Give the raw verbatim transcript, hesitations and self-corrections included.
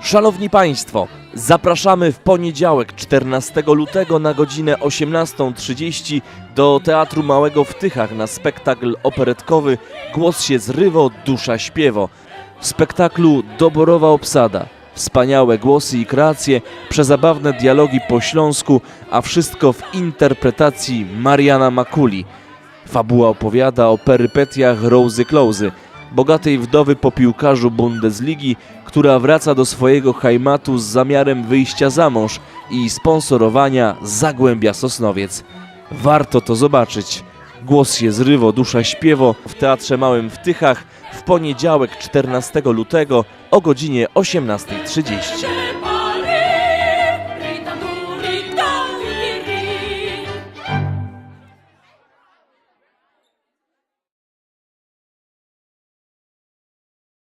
Szanowni Państwo, zapraszamy w poniedziałek, czternastego lutego, na godzinę osiemnastą trzydzieści do Teatru Małego w Tychach na spektakl operetkowy „Głos się zrywo, dusza śpiewo”. W spektaklu doborowa obsada, wspaniałe głosy i kreacje, przezabawne dialogi po śląsku, a wszystko w interpretacji Mariana Makuli. Fabuła opowiada o perypetiach Rosy Klose, bogatej wdowy po piłkarzu Bundesligi, która wraca do swojego heimatu z zamiarem wyjścia za mąż i sponsorowania Zagłębia Sosnowiec. Warto to zobaczyć. „Głos się zrywo, dusza śpiewo” w Teatrze Małym w Tychach w poniedziałek, czternastego lutego, o godzinie osiemnastej trzydzieści.